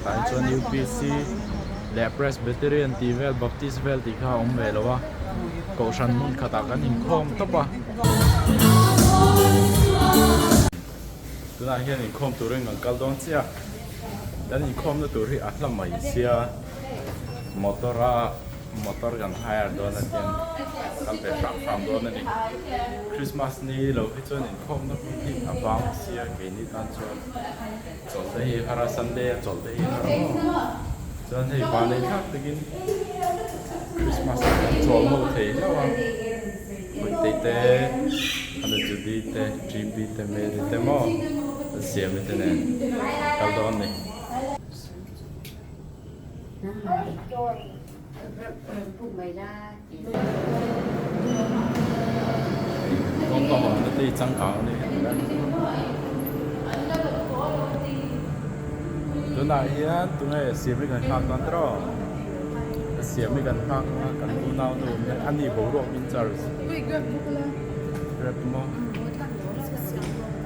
tah hi chuan UPC leh Presbyterian tih vel Baptist vel tih kha a awm ve lo a kohhran hmun khatah kan inkhawm tawp a. Tunah hian inkhawm turin kan kal dawn chiah a kan inkhawmna tur hi a hla mai sia motor a motor kan hire dawn a tiang kal ve hram hram dawn a ni Christmas ni lo hi chuan inkhawmna hmun hi a vang sia keini tan chuan. Chawlh te hi har a, Sunday a chawlh te hi har a maw? Chuan hei vanei thlak takin Christmas ah kan chawl ho thei hlauh a, Puitei te, Anu Judy te, GB te, Mary te maw Siami te nen kal dawn a ni. Kawngka hawnna te hi changkang a ni heti lai tunah hian tunge siam hi kan nghak dawn tiraw siam hi kan nghak a kan unau nu a ni boruak in charge grab maw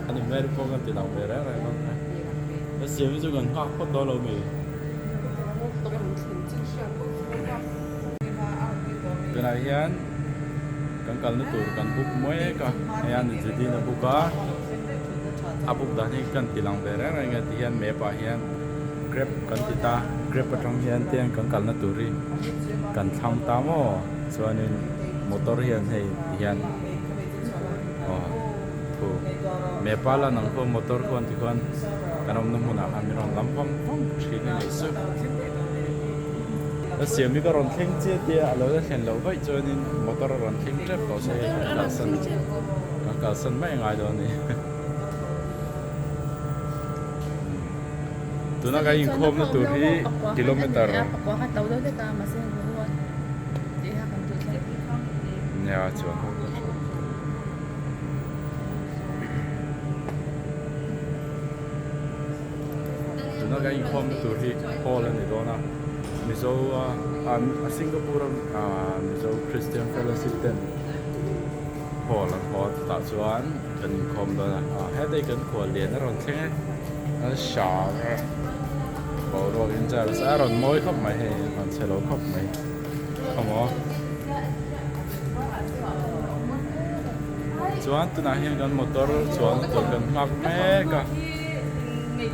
ani hmel pawh kan ti lang ve reng reng dawn a siam hi chu kan nghak phawt dawn lo mi. Tunah hian kan kalna tur kan book mek a hei a Nizudin a book a a book dan hi kan ti lang ve reng reng a tihian map ah hian grab kan ti ta grab atang hian tiang kan kalna tur hi kan thlang ta maw chuanin motor hian hei tihian aw thu map a lan ang khuan motor khuan tikhuan kan awmna hmunah khan min rawn lam vang vang thin a nih chu. Ka siam hi ka rawn thleng chiah tia a lo la thlen loh vaih chuanin motor a rawn thleng tep tawh se hei kan kalsan kan kalsan mai a ngai dawn a ni. Tuna kan inkhawmna tur hi kilometer nia chuan ho ka tha. Tuna kan inkhawmna tur hi hall a ni dawn a, Mizo a Singapore a Mizo Christian Fellowship ten hall an haw a chutah chuan kan inkhawm dawn a, ah hetah hi kan khual lian a rawn thleng e, a hram e boruak in char a rawn mawi khawp mai hei a rawn chhe lo khawp mai khawmaw. Chuan tunah hian kan motor chuan tur kan nghak mek a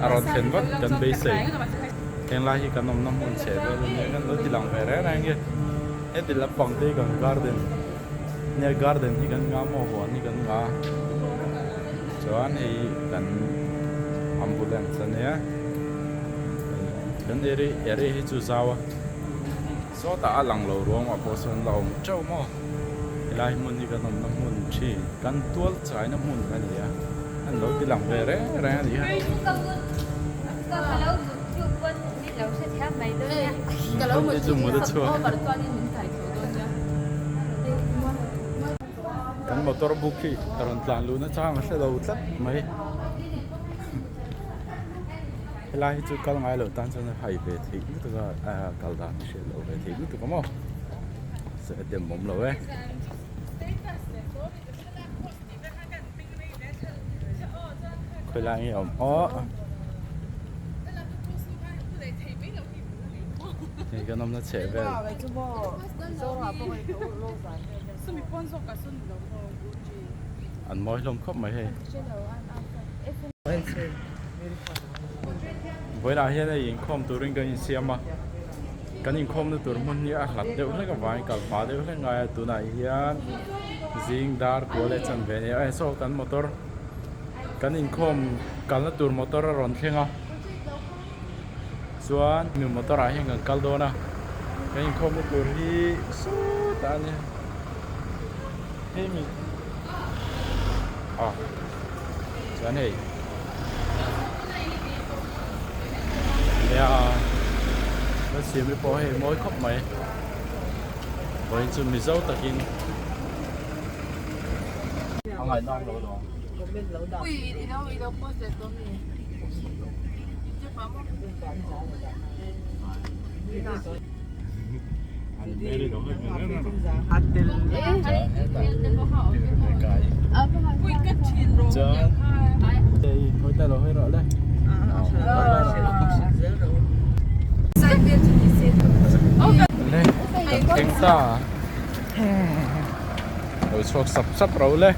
a rawn thlen vat kan beisei heng lai hi kan awmna hmun chhe vel a nia kan lo ti lang ve reng reng nge heti lampang te hi kan garden nia garden hi kan ngah maw huan hi kan ngah a chuan hei kan ambulance a nia kan area area hi chu zau a. Sawtah a lang lo ruangah pawh sawn la awm teuh maw? Helai hmun hi kan awmna hmun thin, kan tual chaina hmun a ni a, an lo ti lang ve reng reng a ni a. Hei chu mut a chhuak. Kan motor book hi a rawn tlan luhna chang a hre lo tlat mai. Helai hi chu kal ngai loh tan chuan a hai ve theih lutuk a ah kal dan a hriat loh ve theih lutuk a maw se a dem awm lo e. Khawilai nge awm aw hei kan awmna chheh vel. An mawi hlawm khawp mai hei. Vawilah hian hei inkhawm turin kan insiam a, kan inkhawmna tur hmun hi a hlat deuh hlek avangin kal hma deuh hlek ngai a, tunah hian zing dar kual leh chanve a ni a, saw kan motor kan inkhawm kalna tur motor a rawn thleng a, chuan mi motor ah hian kan kal dawn a, kan inkhawmna tur hi sawtah a nia hei mi ah chuan hei. Nia ka siam hi pawh hei mawi khawp mai vawiin chu mizo takin a ngaihnawm lo dawng. Le kan thleng ta lo chhuak sap sap ro le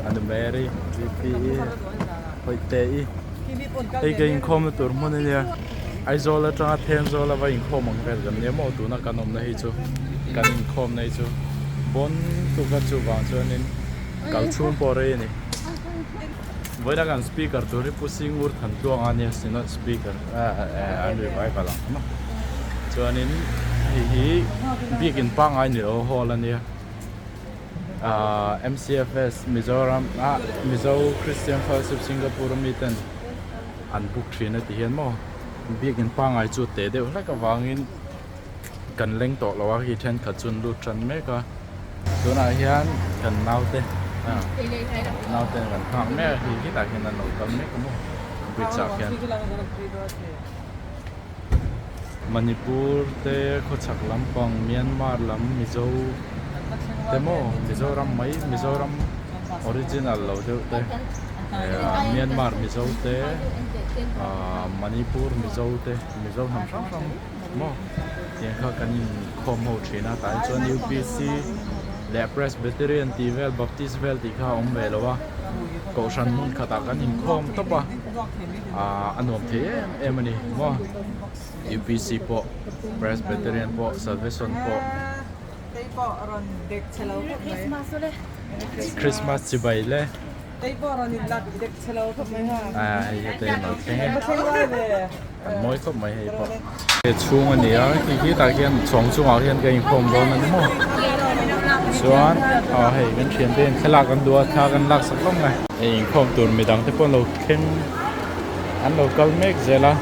Anu Mary GPE Hawihte i hei ka inkhawmna tur hmun a nia Aizawl atanga Thenzawl a va inkhawm ang vel kan nia maw tuna kan awmna hi chu kan inkhawmna hi chu bawn tuka chuvang chuanin kal chhung pawh rei a ni. Vawiina kan speaker tur hi Pu Singur Thantluanga a nia Synod speaker an revival ang kha maw chuanin hei hi biakin pangngai ni lo hall a nia ahh M_C_F_S Mizoram ah Mizo Christian Fellowship Singapore ami ten an book thin a ti hian maw biakin pangngai chu teh deuh hlek avangin kan leng tawh lo a khi thenkhat chu an lut tan mek a tunah hian kan naute naute kan nghak mek a khi hetah hian an lo kal mek a maw bridge ah khian Manipur te khawchhak lampang Myanmar lam Mizo te maw Mizoram mai Mizoram original lo deuh te Myanmar Mizo te ah Manipur Mizo te Mizo hnam hrang hrang. Maw? Tiang kha kan inkhawm ho thin a, tah hi chuan UPC leh Presbyterian tih vel Baptist vel tih kha a awm ve lo a, Kohhran hmun khatah kan inkhawm tawp a, aah a nuam thei em em a ni maw? UPC pawh Presbyterian pawh Salvation pawh Christmas chibai le. Aaa hei hi te in lo thleng e. An mawi khawp mai hei pawh. He chhung a ni a khi khi tah khian chhawng chungah khian ka inkhawm dawn a ni maw chuan aw hei kan thian te hian thlalak an duh a thla kan lak sak hlawm mai. Hei inkhawm tur midang te pawh an lo thleng an lo kal mek zel a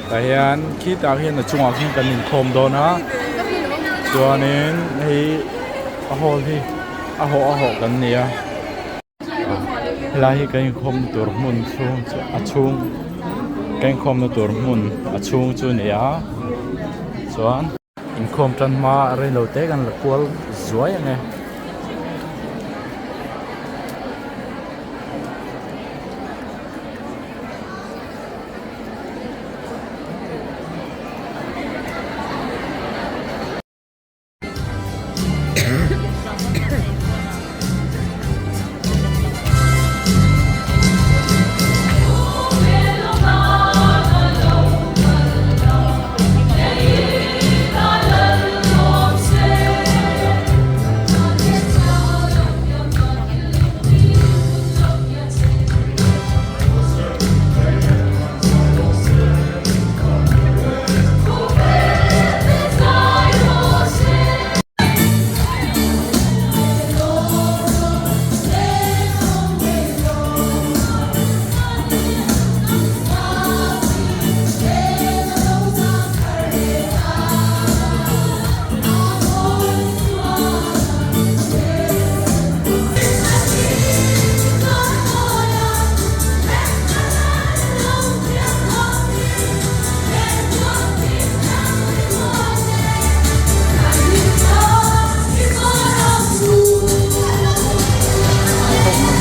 tah hian khitah khian a chungah khian kan inkhawm dawn a chuanin hei a hall hi a hawh a hawh kan ni a. Helai hi kan inkhawmna tur hmun chhung chu a chhung kan inkhawmna tur hmun a chhung chu a ni a chuan inkhawm tan hma reilo te kan la kual zuai ang e.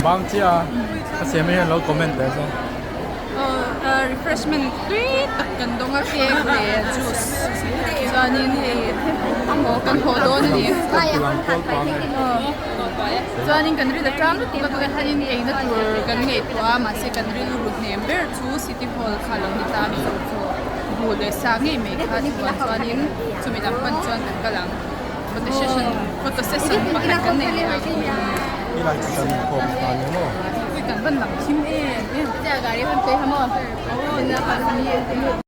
Bang chiah a a siam hian lo comment teh se. Refreshment tui tak kan dawng a cake leh juice chuanin hei kan haw dawn a ni. Chuanin kan rilru tang lutuk a tunah hianin eina tur kan ngaihtuah a mahse kan rilru hnem ber chu city hall kha lo ni ta a mizo chu bu leh sa ngei mai kha chuan chuanin chumi lam pan chuan kan kal ang photo session photo session pakhat kan nei leh ang. Kan van lang thim em em.